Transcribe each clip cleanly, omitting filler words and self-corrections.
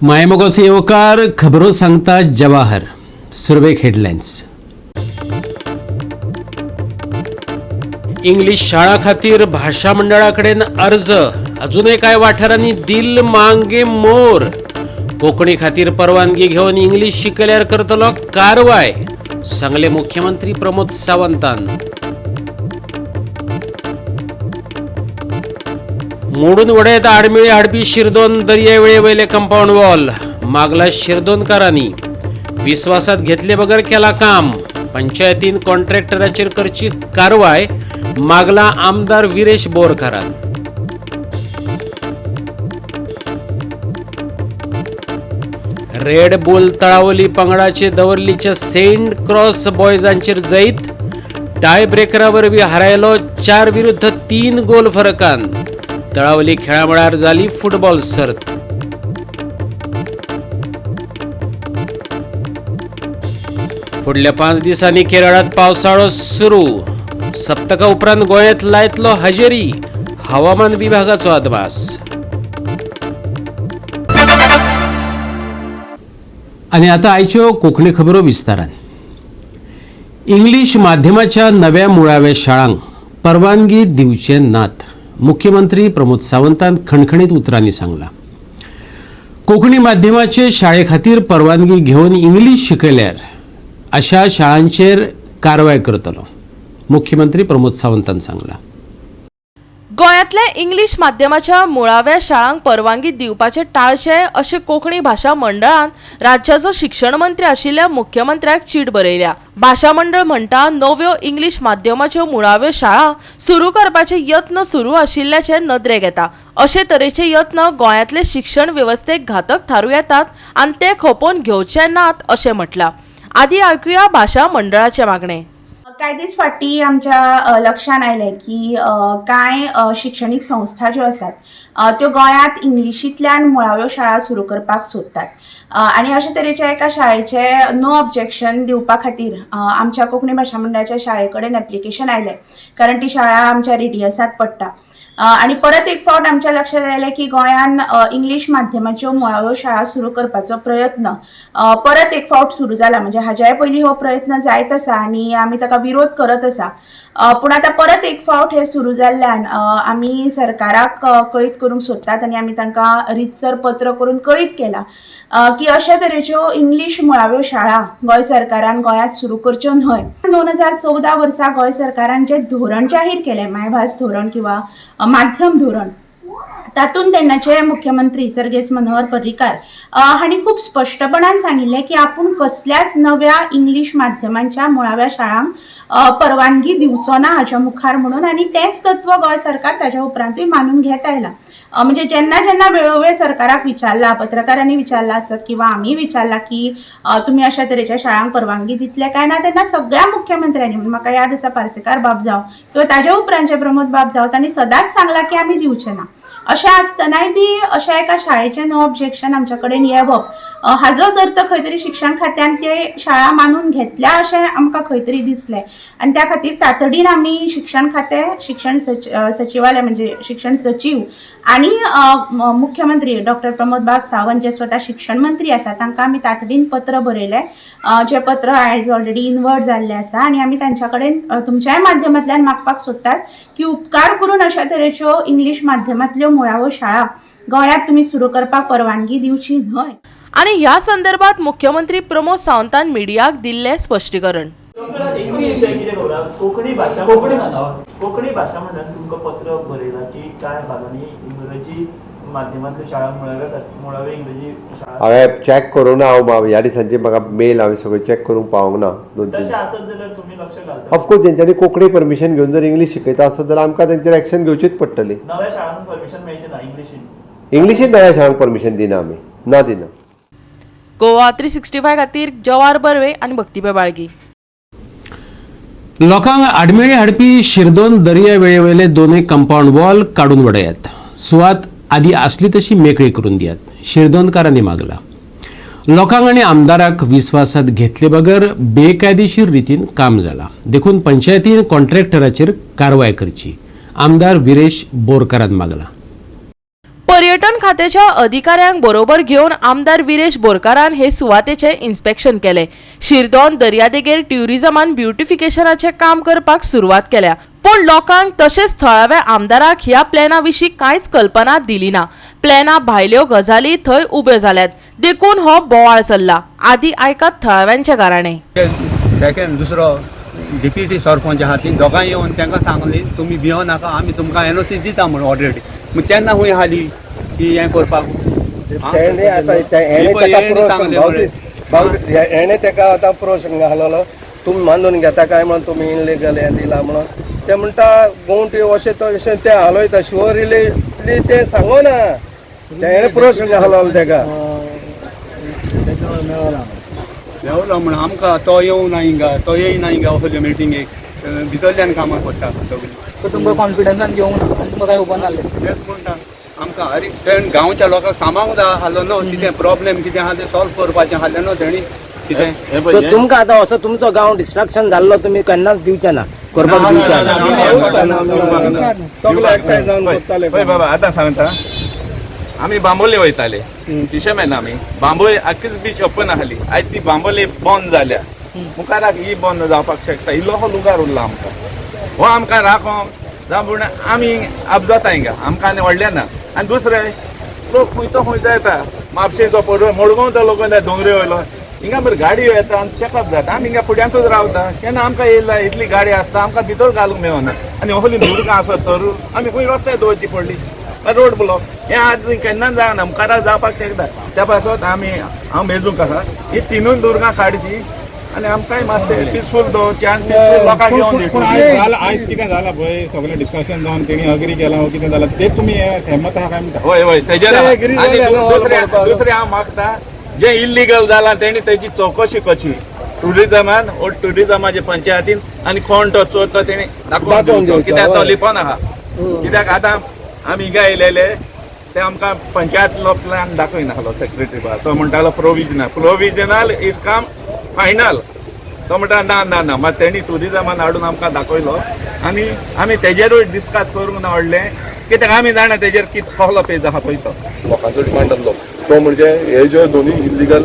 मायमोगाचो येवकार. खबरो सांगता जवाहर. सुरवेक हेडलायन्स. इंग्लीश शाळा खातीर भाशा मंडळा कडेन अर्ज. अजूनय कांय वाठारांनी दिल मांगे मोर. कोंकणी खातीर परवानगी घेवन इंग्लीश शिकल्यार करतलो कारवाय, सांगले मुख्यमंत्री प्रमोद सावंतान. मोडून वडयत आडमेळी हाडपी शिरदोन दर्यावेळे वयले कंपाऊंड वॉल, मागला शिरदोनकारांनी. विस्वासात घेतले बगर केला काम, पंचायतीन कॉन्ट्रॅक्टराचेर करची कारवाय, मागला आमदार विरेश बोरकारान. रेड बुल तळावली पंगडाचे दवर्लीच्या सेंट क्रॉस बॉयजांचेर जैत. टाय ब्रेकरा वरवीं हारायलो 4 विरुद्ध 3 गोल फरकान. तळावली खेळामळार जाली फुटबॉल सर्त. फुडल्या 5 दिसांनी केरळात पावसाळो सुरू. सप्तका उपरांत गोंयांत लायतलो हजेरी, हवामान विभागाचो अदमास. आनी आतां आयच्यो कोंकणी खबरो विस्तारान. इंग्लीश माध्यमाच्या नव्या मुळाव्या शाळांक परवानगी दिवचे नात, मुख्यमंत्री प्रमोद सावंतान खणखणीत उतरांनी सांगलां. कोंकणी माध्यमाचे शाळे खातीर परवानगी घेवन इंग्लीश शिकयल्यार अशा शाळांचेर कारवाय करतलो, मुख्यमंत्री प्रमोद सावंतान सांगलां. गोंयांतल्या इंग्लीश माध्यमाच्या मुळाव्या शाळांक परवानगी दिवपाचें टाळचें अशें कोंकणी भाशा मंडळान राज्याचो शिक्षण मंत्री आशिल्ल्या मुख्यमंत्र्याक चीट बरयल्या. भाशा मंडळ म्हणटा, नव्यो इंग्लीश माध्यमाच्यो मुळाव्यो शाळा सुरू करपाचे यत्न सुरू आशिल्ल्याचे नदरेक येता. अशे तरेचे यत्न गोंयांतले शिक्षण वेवस्थेक घातक थारूं येतात आनी ते खपोवन घेवचे नात अशें म्हटलां. आदी आयकुया भाशा मंडळाचे मागणे. कांय दीस फाटीं आमच्या लक्षान आयलें की कांय शिक्षणीक संस्था ज्यो आसात त्यो गोंयांत इंग्लिशींतल्यान मुळाव्यो शाळा सुरू करपाक सोदतात आनी अशे तरेच्या एका शाळेचें नो ऑब्जेक्शन दिवपा खातीर आमच्या कोंकणी भाशा मंडळाच्या शाळे कडेन एप्लिकेशन आयलें, कारण ती शाळा आमच्या रेडियसांत पडटा. आनी परत एक फावट आमच्या लक्षांत आयलें की गोंयान इंग्लीश माध्यमाच्यो मुळाव्यो शाळा सुरू करपाचो प्रयत्न परत एक फावट सुरू जाला. म्हणजे हाज्याय पयलीं हो प्रयत्न जायत आसा आनी आमी ताका विरोध करत आसा, पूण आतां परत एक फावट हें सुरू जाल्ल्यान आमी सरकाराक कळीत करूंक सोदतात आनी आमी तांकां रितसर पत्र करून कळीत केलां की अशा तरेच्यो इंग्लीश मुळाव्यो शाळा गोंय सरकारान गोंयांत सुरू करच्यो न्हय. 2014 वर्सा गोंय सरकारान जें धोरण जाहीर केलें, मायभास धोरण किंवा माध्यम धोरण, तातूंत तेन्नाचे मुख्यमंत्री सर्गेस्त मनोहर पर्रीकार हांणी खूब स्पश्टपणान सांगिल्लें की आपूण कसल्याच नव्या इंग्लीश माध्यमांच्या मुळाव्या शाळांक परवानगी दिवचो ना हाच्या मुखार म्हणून. आनी तेंच तत्व गोंय सरकार ताच्या उपरांतूय मानून घेत आयलां. म्हणजे जेन्ना जेन्ना वेळोवेळ सरकाराक विचारला, पत्रकारांनी विचारला आसत किंवा आमी विचारला की तुमी अशा तरेच्या शाळांक परवानगी दितले काय ना, तेन्ना सगळ्या मुख्यमंत्र्यांनी, म्हणजे म्हाका याद आसा पार्सेकार बाब जावं किंवा ताज्या उपरांतचे प्रमोद बाब जावं, तांणी सदांच सांगलां की आमी दिवचे ना. अशें आसतनाय बी अशा एका शाळेचें नो ऑब्जेक्शन आमच्या कडेन येवप हाजोच अर्थ खंय तरी शिक्षण खात्यान ते शाळा मानून घेतल्या अशें आमकां खंय तरी दिसलें. आनी त्या खातीर तातडीन आमी शिक्षण खातें, शिक्षण सचिवालय, म्हणजे शिक्षण सचीव आनी मुख्यमंत्री डॉक्टर प्रमोद बाब सावंत जे स्वता शिक्षण मंत्री आसा, तांकां आमी तातडीन पत्र बरयलें, जें पत्र आयज ऑलरेडी इनवर्ड जाल्लें आसा. आनी आमी तांच्या कडेन तुमच्याय माध्यमांतल्यान मागपाक सोदतात की उपकार करून अशा तरेच्यो इंग्लीश माध्यमांतल्यो मुळाव्यो शाळा गोंयांत तुमी सुरू करपाक परवानगी दिवची न्हय. आनी ह्या संदर्भात मुख्यमंत्री प्रमोद सावंतान मिडियाक दिल्लें स्पश्टीकरण. एक विशय कितें खबर आहा? कोंकणी भाशा कोंकणी कोंकणी भाशा मंडळान तुमकां पत्र बरयलां की कांय भागांनी इंग्रजी माध्यमांतल्यो शाळा, मुळाव्या मुळाव्या इंग्रजी शाळा. हांवें चॅक करूंक ना. हांव ह्या दिसांची म्हाका मेल हांवें सगळें चॅक करूंक पावूंक ना दोन तीन. तशें आसत जाल्यार तुमी लक्ष घालता? ऑफकोर्स, तेंच्यांनी कोंकणी परमिशन घेवन जर इंग्लीश शिकयता आसत जाल्यार आमकां तेंचेर एक्शन घेवचीच पडटली. नव्या शाळांक परमिशन मेळचें ना इंग्लिशीन? इंग्लिशीन नव्या शाळांक परमिशन दिना आमी, ना दिना. गोवा 365 खातीर जवार बर्वे आनी भक्तिबा बाळगी. लोकांक आडमेळी हाडपी शिरदोन दर्या वेळेवयले दोनूय कंपाऊंड वॉल काडून वडयात, सुवात आदी आसली तशी मेकळी करून दियात, शिरदोनकारांनी मागला. लोकांक आनी आमदाराक विस्वासात घेतले बगर बेकायदेशीर रितीन काम जाला, देखून पंचायतीन कॉन्ट्रॅक्टराचेर कारवाय करची, आमदार विरेश बोरकारान मागला. पर्यटन खात्याच्या अधिकाऱ्यांक बरोबर घेवन आमदार विरेश बोरकारान हे सुवातेचें इन्स्पेक्शन केलें. शिरदोन दर्यादेगेर ट्युरिजमान ब्युटिफिकेशनाचें काम करपाक सुरवात केल्या, पूण लोकांक तशेंच थळाव्या आमदाराक ह्या प्लॅना विशीं कांयच कल्पना दिली ना. प्लॅना भायल्यो गजाली थंय उब्यो जाल्यात, देखून हो बोवाळ चल्ला. आदी आयकात थळाव्यांचे गाराणें. सेकंड दुसरो डिप्युटी सरपंच आहा ती दोगांय येवन तांकां सांगली तुमी भियो नाका, आमी तुमकां एनओसी दिता म्हणून ऑलरेडी. मग तेन्ना खंय आसली की हें करपाक? तेणे आतां हेणे ताका प्रोत्साहन, हेणे ताका आतां प्रोत्साहन घाललो, तुमी मानून घेता काय म्हणून तुमी इनलिगल हें दिलां म्हणून. ते म्हणटा गोंवटी अशें तशें ते हालयता, शुअरली ते सांगना, तेणे प्रोत्साहन घाललो ताका. मेवलो म्हण आमकां तो येवना हिंगा, तो येयना हिंगा असले मिटिंगेक, भितरल्यान कामां पडटा सगळीं. तुमकां कॉन्फिडन्सान घेवंक ना आनी तुमकां कांय खबर नासलें. तेच म्हणटा आमकां. अरे तेण गांवच्या लोकांक सांबाळूंक जाय आसलो न्हू, कितें प्रॉब्लेम कितें आहा तें सॉल्व करपाचें आसलें न्हू तेणी कितें. सो तुमकां आतां असो तुमचो गांव डिस्ट्रक्शन जाल्लो तुमी केन्नाच दिवचे ना, करपाक दिवचे ना. सगळे एकठांय जावन करताले. पळय बाबा, आतां सांगता, आमी बांबोले वयताले फिशरमॅन. आमी बांबोळे आख्खीच बीच ओपन आसली, आयज ती बांबोले बंद जाल्या. मुखाराक ही बंद जावपाक शकता. इल्लोसो लुगार उरला आमकां, हो आमकां राखोंक जावं पूण आमी अपजता हिंगा, आमकां आनी व्हडलें ना. आनी दुसरें लोक खंयचो खंयचो येता, म्हापशेचो पडो मडगांवचो लोक येता, दोंगरे वयलो हिंगा बरें गाडी येता आनी चॅकअप जाता. आमी हिंगा फुड्यांतूच रावता, केन्ना आमकां येयला इतली गाडी आसता, आमकां भितर घालूंक मेळना. आनी असली दुर्गां आसत तर आमी खंय रस्त्यार दवरची पडली, रोड ब्लॉक. हें आज केन्नाच जायना, मुखाराक जावपाक शकता. त्या पासत आमी हांव मेजूंक आसा ही तिनूय दुर्गां काडची आनी आमकांय मातशें पिसफूल दवरचें आनी पिसफूल लोकांक घेवन पूण आयज कितें जालां पळय, सगळें डिस्कशन जावन तेणी अग्री केलां वो कितें जालां ते तुमी सहमत आहा काय म्हणटा? हय हय, तेजेर ते agree आनी जाले न्हू, दुसरें हांव मागता, जें इल्लिगल जालां तेणी तेजी चवकशी करची टुरिजमान ओ टुरिजमाचे पंचायतीन, आनी कोण तो चोर तो तेणी दाखोवन दाखोवन दिवचो. दिवचो, कित्याक तो हय. लिपोन आहा. कित्याक आतां आमी हिंगा येयलेले ते आमकां पंचायत प्लॅन दाखयनासलो सेक्रेटरी बा, तो म्हणटालो provisional, provisional is come final. तो म्हणटा ना ना ना, मात तेणी टुरिजमान हाडून आमकां दाखयलो आनी आमी तेजेरूय डिस्कस करूंक ना व्हडलें, कित्याक आमी जाणा तेजेर कित कसलो पेज आहा पळय तो. लोकांचो डिमांड आसलो तो म्हणजे हे जे दोन्ही इलिगल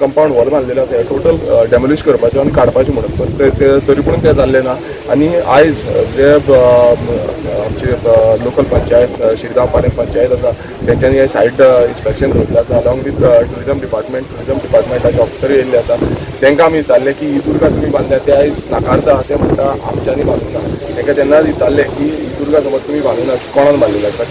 कंपाऊंड वॉल बांदलेले आसा हे टोटल डेमोलिश करपाचे आनी काडपाचे म्हणून, पण ते तरी पूण ते जाल्ले ना. आनी आयज जे आमचे लोकल पंचायत शिरगांव पालें पंचायत आसा तेंच्यांनी हे सायट इन्स्पेक्शन दवरिल्लें आसा along with tourism department. Tourism डिपार्टमेंटाचे ऑफिसर येयल्ले आसा, तांकां आमी विचारलें की ही दुर्गा तुमी बांदल्या, ते आयज नाकारता, ते म्हणटा आमच्यांनी बांदूंक ना. तांकां तेन्ना विचारलें की ही दुर्गा समज तुमी बांदूंक ना, कोणान बांदलेली आसा?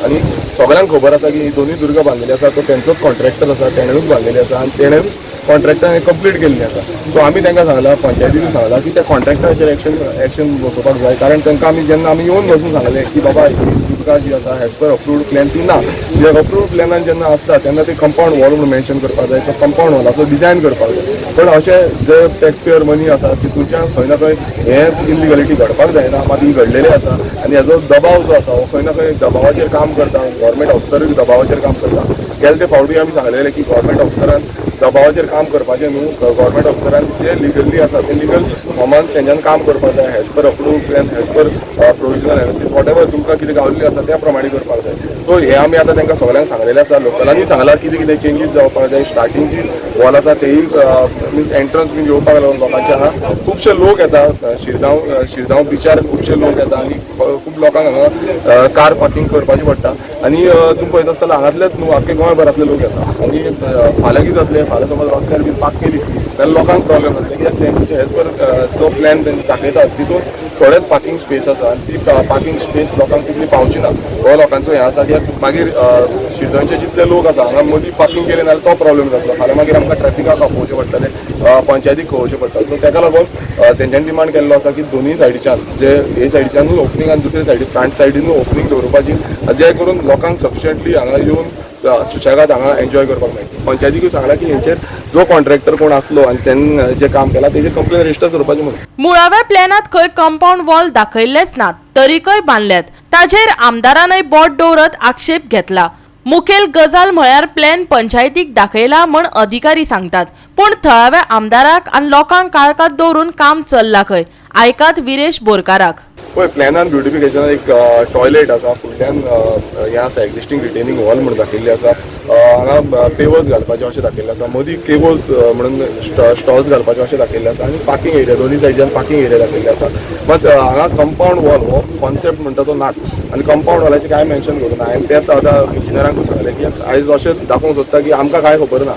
आनी सगळ्यांक खबर आसा की ही दोनूय दुर्गा बांदलेली आसा तो तेंचोच कॉन्ट्रॅक्टर आसा, तेणेनूच बांदलेली आसा आनी तेणेनूच कॉन्ट्रॅक्टरान कंप्लीट केल्ली आसा. सो आमी तांकां सांगलां, पंचायतीकूय सांगलां की त्या कॉन्ट्रॅक्टराचेर एक्शन बसोवपाक जाय, कारण तांकां आमी जेन्ना आमी येवन बसून सांगलें की बाबा ही दुर्गा जी आसा एज पर अप्रूव्ड प्लॅन ती ना. कित्याक अप्रूव्ड प्लॅनान जेन्ना आसता तेन्ना ते कंपाऊंड वॉल म्हणून मेन्शन करपाक जाय, तो कंपाऊंड वॉलाचो डिजायन करपाक जाय. पण अशें जे टॅक्स पेयर मनी आसा तितूंच्यान खंय ना खंय हे इलिगलिटी घडपाक जायना, मात ही घडलेली आसा. आनी हेजो दबाव जो आसा हो खंय ना खंय दबावाचेर काम करता, गव्हर्मेंट ऑफिसरूय दबावाचेर काम करता. गेले ते फावटी आमी सांगलेले की गव्हर्मेंट ऑफिसरान दबावाचेर काम करपाचें न्हू, गव्हर्मेंट ऑफिसरान जे लिगली आसा ते लिगल फॉर्मान तेंच्यान काम करपाक जाय, as per approved plan, as per provisional analysis, whatever तुमकां कितें गावल्ली आसा त्या प्रमाणे करपाक जाय. सो हे आमी आतां तांकां सगळ्यांक सांगलेलें आसा, लोकलांनी सांगलां कितें कितें चेंजीस जावपाक जाय. स्टार्टिंगची वॉल आसा तेय मिन्स एंट्रन्स बीन येवपाक लागून लोकांचे हांगा खुबशे लोक येता, शिरगांव बिचार खुबशे लोक येता आनी खूब लोकांक हांगा कार पार्किंग करपाची पडटा. आनी तुमी पळयता आसतना हांगांतलेच न्हू, आख्खे गोंयभरांतले लोक येता. आनी फाल्यां कितें जातलें, फाल्यां समज रस्त्यार बीन पार्क केली जाल्यार लोकांक प्रॉब्लेम जातले, कित्याक तेंचे एज पर जो प्लॅन तेंचे दाखयतात तितून थोडेच पार्किंग स्पेस आसा आनी ती पार्किंग स्पेस लोकांक तितली पावची ना. हो लोकांचो हें आसा कित्याक मागीर शिरदोनचे जितले लोक आसा हांगा मदीं पार्किंग केले नाल्यार तो प्रॉब्लेम जातलो, फाल्यां मागीर आमकां ट्रॅफिकाक आपोवचें पडटलें, पंचायतीक कळोवचें पडटलें. सो ताका लागून तेंच्यांनी डिमांड केल्लो आसा की दोनूय सायडीच्यान, जे हे सायडीच्यानूय ओपनींग आनी दुसरे सायडी फ्रंट सायडीनूय ओपनींग दवरपाची, जे करून लोकांक सफिशियंटली हांगा येवन सुशेगाद हांगा एन्जॉय करपाक मेळटा. पंचायतीकूय सांगलां की हेंचेर जो कॉन्ट्रॅक्टर कोण आसलो आनी तेणें जें काम केलां तेजेर कंप्लेन रजिस्टर करपाचें म्हणून. मुळाव्या प्लॅनात खंय कंपाऊंड वॉल दाखयल्लेच नात, तरीकय बांदल्यात. ताजेर आमदारानय बोट दवरत आक्षेप घेतला. मुखेल गजाल म्हळ्यार प्लॅन पंचायतीक दाखयला म्हण अधिकारी सांगतात, पूण थळाव्या आमदाराक आनी लोकांक काळखांत दवरून काम चल्लां खंय. आयकात विरेश बोरकाराक. पळय प्लॅनान ब्युटिफिकेशनान एक टॉयलेट आसा, फुडल्यान हें आसा एक्झिस्टींग रिटेनिंग हॉल म्हणून दाखयल्ली आसा, हांगा पेवर्स घालपाचे अशें दाखयल्लें आसा, मदीं केबल्स म्हणून स्टॉल्स घालपाचे अशें दाखयल्लें आसा आनी पार्किंग एरिया दोनी सायडीच्यान पार्किंग एरिया दाखयल्ले आसा. मात हांगा कंपावंड वॉल हो कॉन्सेप्ट म्हणटा तो नाच आनी कंपावंड वॉलाचें कांय मेन्शन करूं ना. हांवें तेंच आतां इंजिनियरांकूय सांगलें की आयज अशें दाखोवंक सोदता की आमकां कांय खबर ना.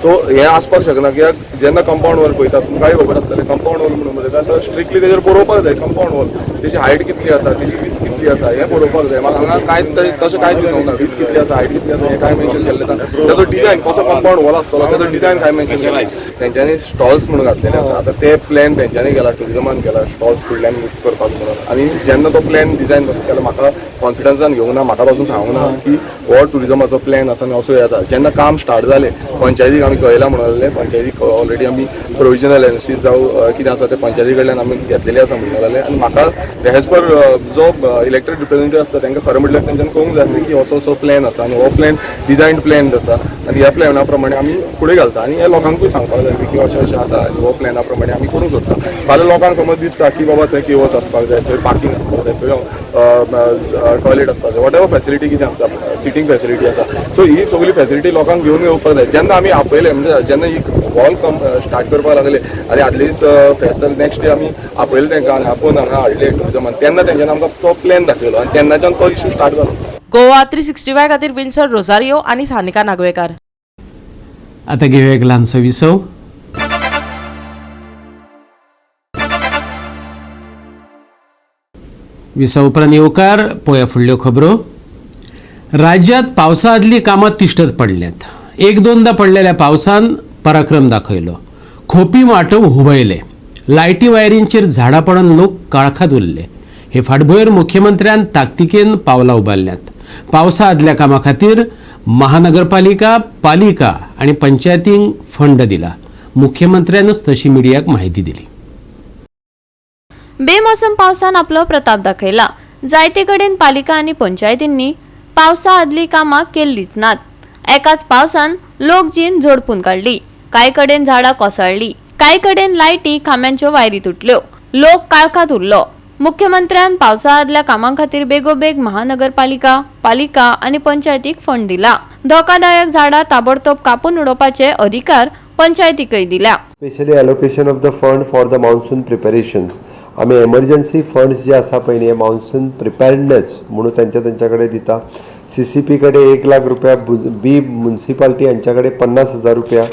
सो हें आसपाक शकना कित्याक जेन्ना कंपावंड वॉल पळयता तुमकांय खबर आसतलें कंपावंड वॉल म्हणून पळयता तर स्ट्रिक्टली तेजेर बरोवपाक जाय कंपावंड वॉल तेजी हायट कितली आसा, तेजी विथ कितली आसा हें बरोवपाक जाय. म्हाका हांगा कांय तशें कांयच दिसूंक ना, विथ कितली आसा, हायट कितली आसा हें कांय मेन्शन केल्लें ना. तेजो डिजायन कसो कंपावंड वॉल आसतलो तेजो डिजायन कांय मेन्शन केलें ना. तेंच्यांनी स्टॉल्स म्हणून घातलेले आसा, आतां ते प्लॅन तेंच्यांनी केला, ट्युरिजमान केला स्टॉल्स फुडल्यान करपाक म्हणून. आनी जेन्ना तो प्लॅन डिजायन केलो म्हाका कॉन्फिडन्सान घेवंक ना, म्हाका पासून सांगूंक ना की हो ट्युरिजमाचो प्लॅन आसा आनी असो येता. जेन्ना काम स्टार्ट जालें पंचायतीक आमी कळयलां म्हणून जालें, पंचायतीक ऑलरेडी आमी प्रोविजनल एनओसी जावं कितें आसा ते पंचायती कडल्यान आमी घेतलेले आसा म्हणून जालें. आनी म्हाका एज पर जो इलेक्टेड रिप्रेझेंटेटिव्ह आसता तांकां खरें म्हटल्यार तेंच्यांनी कळूंक जाय आसलें की असो असो प्लॅन आसा आनी हो प्लॅन डिजायन प्लॅन आसा आनी ह्या प्लॅना प्रमाणे आमी फुडें घालता आनी हे लोकांकूय सांगपाक जाय की अशें अशें आसा आनी हो प्लॅना प्रमाणे आमी करूंक सोदता. फाल्यां लोकांक समज दिसता की बाबा थंय केवस आसपाक जाय, थंय पार्किंग आसपाक जाय, थंय टॉयलेट आसपाक जाय, what ever facility कितें आसता, सिटींग फॅसिलिटी आसा. सो ही सगळी फॅसिलिटी लोकांक घेवन येवपाक जाय. जेन्ना आमी आपयले म्हणजे जेन्ना ही हॉल स्टार्ट करपाक लागले आनी आदले दीस फेस्तान नेक्स्ट डे आमी आपयले तांकां आनी आपोवन हांगा हाडले ट्युरिजमान, तेन्ना तेंच्यांनी आमकां तो प्लॅन दाखयलो आनी तेन्नाच्यान तो इशू स्टार्ट जालो. गोवा 365 खातीर विन्सन रोजारियो आनी सानिका नागवेकार. आतां घेवया एक ल्हानसो विसव. विसव उपरांत येवकार पळोवया फुडल्यो खबरो. राज्यांत पावसा आदलीं कामां तिश्टत पडल्यात. एक दोनदा पडलेल्या पावसान पराक्रम दाखयलो, खोपी माटव हुबयले, लायटी वायरींचेर झाडां पडून लोक काळखांत उरले. हे फाटभुंयेर मुख्यमंत्र्यान ताकतिकेन पावलां उबारल्यांत. पावसा आदल्या कामां खातीर महानगरपालिका, पालिका आनी पंचायतींक फंड दिला. मुख्यमंत्र्यानच तशी मिडियाक म्हायती दिली. बेमोसम पावसान आपलो प्रताप दाखयला. जायते कडेन पालिका आनी पंचायतींनी पावसा आदली कामां केल्लीच नात. एकाच पावसान लोक जीण झोडपून काडली, कांय कडेन झाडां कोसळ्ळी, कांय कडेन लायटी खांब्यांच्यो वायरी तुटल्यो, लोक काळखांत उरलो. मुख्यमंत्र्यान पावसा आदल्या कामां खातीर बेगोबेग महानगरपालिका, पालिका आनी पंचायतीक फंड दिला. धोकादायक झाडां ताबडतोब कापून उडोवपाचे अधिकार पंचायतीकय दिल्या. Specially allocation of the fund for the monsoon preparations. आमी एमर्जन्सी फंड्स जे आसा पळय न्ही, हे मॉन्सून प्रिपेर्डनेस म्हणून तेंच्या तेंच्या कडेन दिता. सीसीपी कडेन 1 लाख रुपया, बी मुन्सिपाल्टी हांच्या कडेन 50,000 रुपया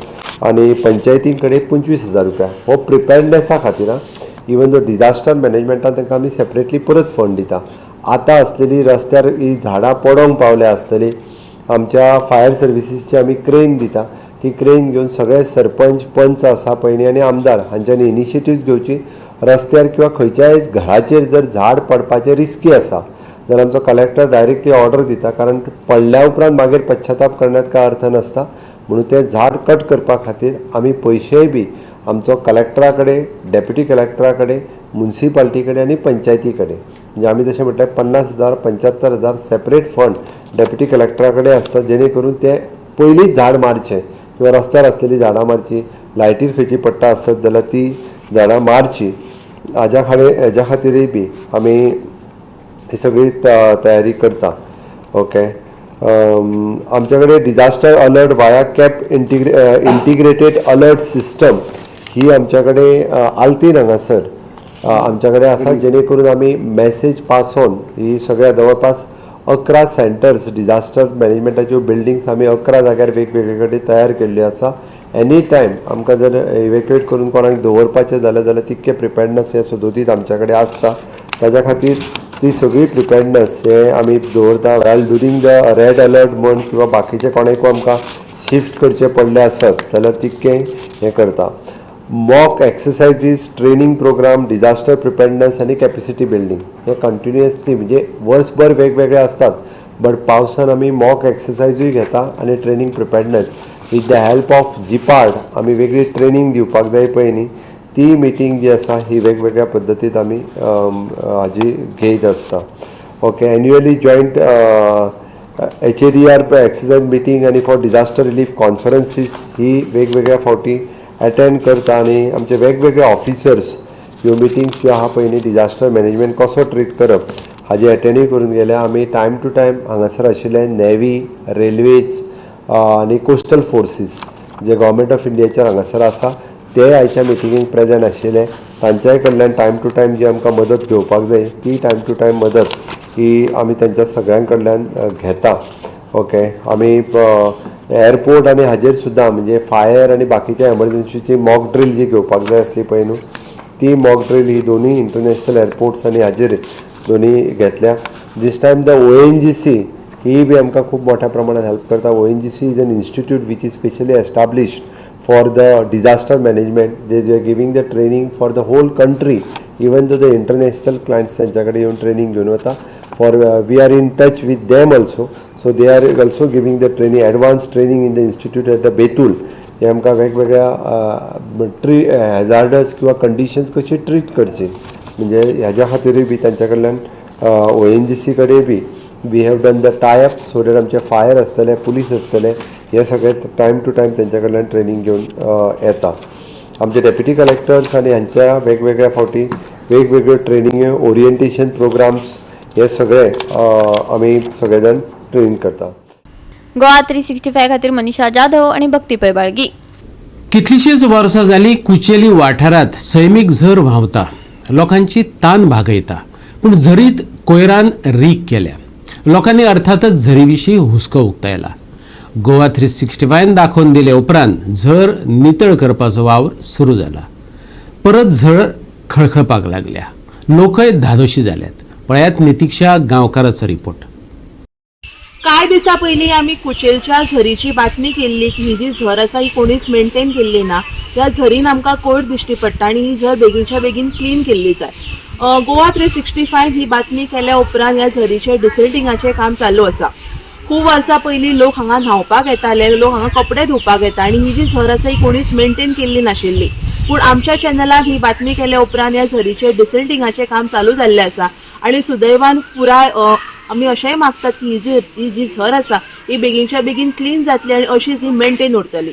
आनी पंचायतीं कडेन 25,000 रुपया. हो प्रिपेर्डनेसा खातीर. इवन दो डिजास्टर मॅनेजमेंटान तांकां आमी सेपरेटली परत फंड दिता. आतां आसलेली रस्त्यार ही झाडां पडोंक पावल्या आसतली, आमच्या फायर सर्विसीसची आमी क्रेन दिता. ती क्रेन घेवन सगळे सरपंच, पंच आसा पळय न्ही आनी आमदार हांच्यांनी इनिशिएटीव घेवची. रस्त्यार किंवा खंयच्याय घराचेर जर झाड पडपाचें रिस्की आसा जाल्यार आमचो कलेक्टर डायरेक्टली ऑर्डर दिता, कारण पडल्या उपरांत मागीर पश्चाताप करण्यात काय अर्थ नासता. म्हणून तें झाड कट करपा खातीर आमी पयशेय बी आमचो कलेक्टरा कडेन, डेप्युटी कलेक्टरा कडेन, मुन्सिपाल्टी कडेन आनी पंचायती कडेन, म्हणजे आमी जशें म्हटलें 50,000, 75,000 सेपरेट फंड डेप्युटी कलेक्टरा कडेन आसता, जेणे करून ते पयलींच झाड मारचें किंवा रस्त्यार आसलेलीं झाडां मारचीं, लायटीर खंयची पडटा आसत जाल्यार ती झाडां मारचीं. हाज्या हेज्या खातीरय बी आमी ही सगळी तयारी करता. ओके, आमच्या कडेन disaster alert via CAP integrated alert system ही आमच्या कडेन आल्तीन हांगासर आमच्या कडेन आसा, जेणे करून आमी मॅसेज पास ऑन ही सगळ्या जवळपास 11 सेंटर्स डिजास्टर मॅनेजमेंटाच्यो बिल्डिंग्स आमी 11 जाग्यार वेगवेगळे कडेन तयार केल्ल्यो आसा. एनी टायम आमकां जर इवेक्युएट करून कोणाक दवरपाचें जाल्यार जाल्यार तितकें प्रिपेर्डनस हें सदोदीत आमच्या कडेन आसता. ताज्या खातीर ती सगळी प्रिपेर्डनस हे आमी दवरता. Well during the red alert म्हण किंवा बाकीचे कोणाकूय आमकां शिफ्ट करचें पडलें आसत जाल्यार तितकें हें करता. Mock exercises, training programme, disaster preparedness आनी कॅपेसिटी बिल्डींग हे कंटिन्युअसली म्हणजे वर्सभर वेगवेगळे आसतात, बट पावसान आमी मॉक एक्सरसायजूय घेता आनी training preparedness with the help of जिपार्ड आमी वेगळी ट्रेनींग दिवपाक जाय पळय न्ही, ती मिटींग जी आसा ही वेगवेगळ्या पद्दतीत आमी हाजी घेयत आसता. Okay, annually joint HADR exercise meeting आनी फॉर डिजास्टर रिलीफ कॉन्फरन्सीस ही वेगवेगळ्या फावटी एटेंड करता आनी आमचे वेगवेगळे ऑफिसर्स ह्यो मिटिंग्स ज्यो आहा पळय न्ही डिजास्टर मॅनेजमेंट कसो ट्रीट करप हाजे एटेंडूय करून गेल्या. आमी टायम टू टायम हांगासर आशिल्ले नेवी, रेल्वेज आनी कोस्टल फोर्सीस जे गव्हर्मेंट ऑफ इंडियाचेर हांगासर आसा ते आयच्या मिटिंगेक प्रेजंट आशिल्ले. तांच्याय कडल्यान टायम टू टायम जी आमकां मदत घेवपाक जाय ती टायम टू टायम मदत ही आमी तांच्या सगळ्यां कडल्यान घेता. ओके, आमी एअरपोर्ट आनी हाजेर सुद्दां म्हणजे फायर आनी बाकीच्या एमर्जन्सीची मॉक ड्रील जी घेवपाक जाय आसली पळय न्हू ती मॉक ड्रील ही दोनूय इंटरनॅशनल एअरपोर्ट्स आनी हाजेर दोनूय घेतल्या. This time the ONGC ही बी आमकां खूब मोठ्या प्रमाणात हेल्प करता. ONGC is an institute which is specially established for the disaster management. They are giving the training for the whole country, even though the international clients त्यांच्या कडेन येवन training घेवन वता. For we are in touch with them also, so they are also giving the training, advance training in the institute at the Betul. हे आमकां वेगवेगळ्या tree hazards किंवा conditions कशी ट्रीट करची म्हणजे ह्याच्या खातीरूय बी तांच्या कडल्यान ONGC कडेन बी we have done the tie up so that आमचे फायर आसतले, पुलीस आसतले, हे सगळे टायम टू टायम तांच्या कडल्यान ट्रेनींग घेवन येता. आमचे डेप्युटी कलेक्टर्स आनी हांच्या वेगवेगळ्या फावटी वेगवेगळ्यो ट्रेनिंग्यो, ओरिएंटेशन प्रोग्राम्स हे सगळे आमी सगळे जाण ट्रेन करता. गोवा 365 खातीर मनीषा जाधव आणि भक्ती पैबाळगी. कितलीशीच वर्सां जाली कुचेली वाठारांत सैमीक झर व्हांवता, लोकांची तान भागयता, पूण झरीत कोयरान रीक केल्या. लोकांनी अर्थातच झरी विशीं हुस्को उक्तायला. गोवा 365 दाखोवन दिले उपरांत झर नितळ करपाचो वावर सुरू जाला. परत झर खळखळपाक लागल्या, लोकय धादोशी जाल्यात. पळयात नितिक्षा गांवकाराचो रिपोर्ट. कांय दिसां पयलीं आमी कुचेलच्या झरीची बातमी केल्ली की ही जी झर आसा ही कोणीच मेंटेन केल्ली ना. ह्या झरीन आमकां कोयर दिश्टी पडटा आनी ही झर बेगीनच्या बेगीन क्लीन केल्ली जाय. गोवा 365 ही बातमी केल्या उपरांत ह्या झरीचें डिसिल्टिंगाचें काम चालू आसा. खूब वर्सां पयलीं लोक हांगा न्हांवपाक येताले, लोक हांगा कपडे धुवपाक येता आनी ही जी झर आसा ही कोणीच मेंटेन केल्ली नाशिल्ली. पूण आमच्या चॅनलान ही बातमी केल्या उपरांत ह्या झरीचें डिसिल्टिंगाचें काम चालू जाल्लें आसा आनी सुदैवान पुराय आमी अशेंय मागतात की ही जी झर आसा ही बेगीनच्या बेगीन क्लीन जातली आनी अशीच ही मेंटेन उरतली.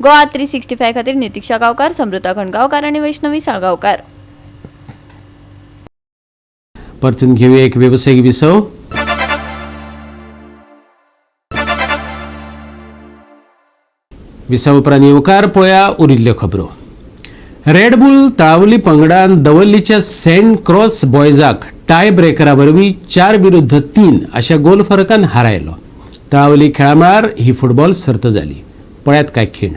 गोवा 365 खातीर नितिक्षा गांवकार, समृता खणगांवकार आनी वैष्णवी साळगांवकार. परतून घेऊया एक वेवसायिक विसव. विसव उपरांत येवकार पळया उरिल्ल्यो खबरो. रेडबूल तळावली पंगडान दवर्लीच्या सेंट क्रॉस बॉयजाक टाय ब्रेकरा वरवीं 4-3 अशा गोल फरकान हारायलो. तळावली खेळामळार ही फुटबॉल सर्त जाली. पळयात काय खीण.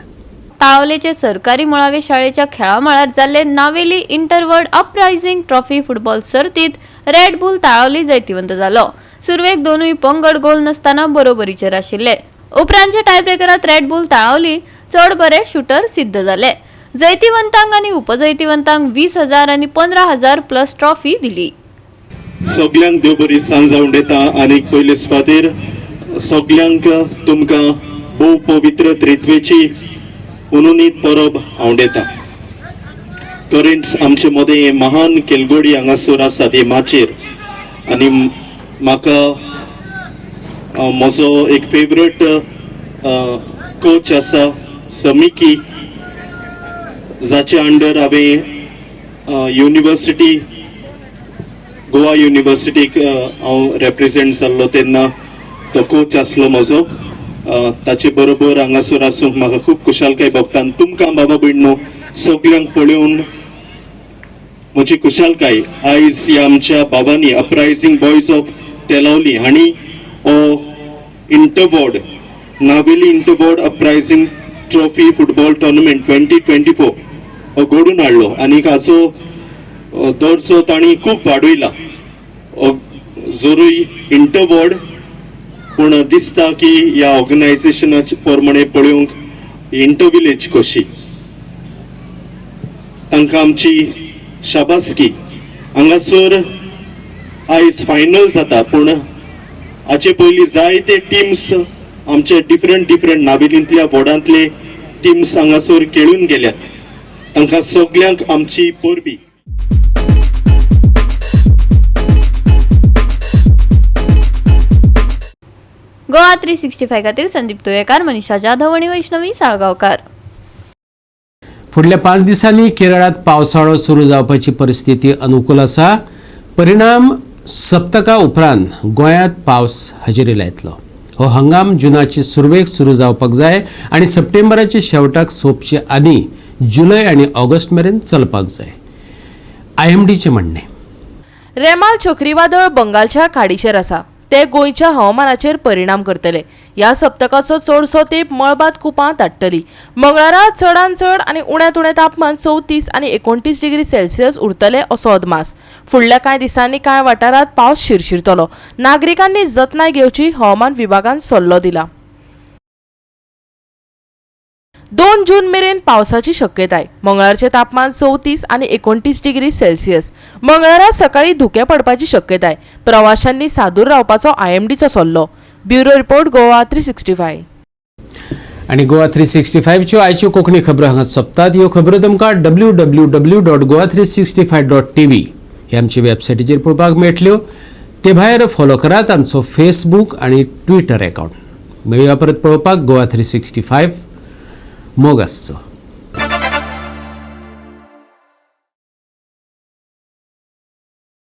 ताळावलेचे सरकारी मुळावे शाळेच्या खेळामळार जाल्ले Navelim interworld uprising trophy football सर्तीत रेडबूल ताळावली जैतिवंत जालो. सुरवेक दोनूय पंगड गोल नासतना बरोबरीचेर आशिल्ले. उपरांतच्या टायब्रेकरात रेड बुल ताळावली चड बरे शूटर सिद्ध जाले. जैतिवंतांक आनी उपजैतिवंतांक 20,000 आनी 15,000 प्लस ट्रॉफी दिली. सगल्यांक देव बरी सांज जावन दिता आनी पयले सुवातेर सगल्यांक तुमकां भोव पवित्र त्रित्वेची उनुनीत परब हांव दिता. तरेंच आमचे मदें हे महान खेलगडी हांगासर आसात हे माचयेर आनी म्हाका म्हजो एक फेवरेट कोच आसा समिकी, जाचे अंडर हांवें युनिवर्सिटी, गोवा युनिवर्सिटीक हांव रेप्रेजेंट जाल्लो तेन्ना तो कोच आसलो म्हजो. ताचे बरोबर हांगासर आसूंक म्हाका खूब खुशालकाय भोगता आनी तुमकां बाबा भयणो सगल्यांक पळोवन म्हजी खुशालकाय. आयज ह्या आमच्या बाबांनी, अपरायझींग बॉयज ऑफ तेलावली हांणी हो Interward, Navelim Interward Uprising Trophy Football Tournament 2024 हो घडून हाडलो आनी हाचो दर्जो तांणी खूब वाडयला. जरूय इंटरवॉर्ड, पूण दिसता की ह्या ऑर्गनायझेशनाचे प्रमाणे पळोवंक इंटर विलेज कशी. तांकां आमची शाबासकी. हांगासर आयज फायनल जाता, पूण हाचे पयलीं जायते टिम्स आमचे डिफरंट डिफरंट नावेलींतल्या वॉर्डांतले टिम्स हांगासर खेळून गेल्यात. तांकां सगल्यांक आमची परबी. गोवा 365 खातीर संदीप तुयेकार, मनीषा जाधव आनी वैष्णवी साळगांवकार. फुडल्या 5 दिसांनी केरळात पावसाळो सुरू जावपाची परिस्थिती अनुकूल आसा. परिणाम सप्तका उपरांत गोंयांत पावस हजेरी लायतलो. हो हंगाम जुनाचे सुरवेक सुरू जावपाक जाय आनी सप्टेंबराचे शेवटाक सोंपचे आदीं जुलय आनी ऑगस्ट मेरेन चलपाक जाय, आयएमडीचें म्हणणें. रेमाल चक्रीवादळ बंगालच्या खाडीचेर आसा. ते गोंयच्या हवामानाचेर परिणाम करतले. ह्या सप्तकाचो चडसो तेंप मळबात कुपां दाट्टली. मंगळारा चडान चड आनी उण्यांत उणें तापमान 34 आनी 29 डिग्री सेल्सियस उरतले असो अदमास. फुडल्या कांय दिसांनी कांय वाठारांत पावस शिरशिरतलो. नागरिकांनी जतनाय घेवची, हवामान विभागान सल्लो दिला. 2 जून मेरेन पावसाची शक्यताय. मंगळारचें तापमान 34 आनी 29 डिग्री सेल्सियस. मंगळारा सकाळी धुकें पडपाची शक्यताय. प्रवाशांनी सादूर रावपाचो आयएमडीचो सल्लो. Bureau report, Goa 365. आनी गोवा 365च्यो आयच्यो कोंकणी खबरो हांगा सोंपतात. ह्यो खबरो तुमकां www.goa365.tv हे आमचे वेबसायटीचेर पळोवपाक मेळटल्यो. ते भायर फॉलो करात आमचो फेसबूक आनी ट्विटर एकावंट. मेळुया परत पळोवपाक गोवा 365. मोग आसचो.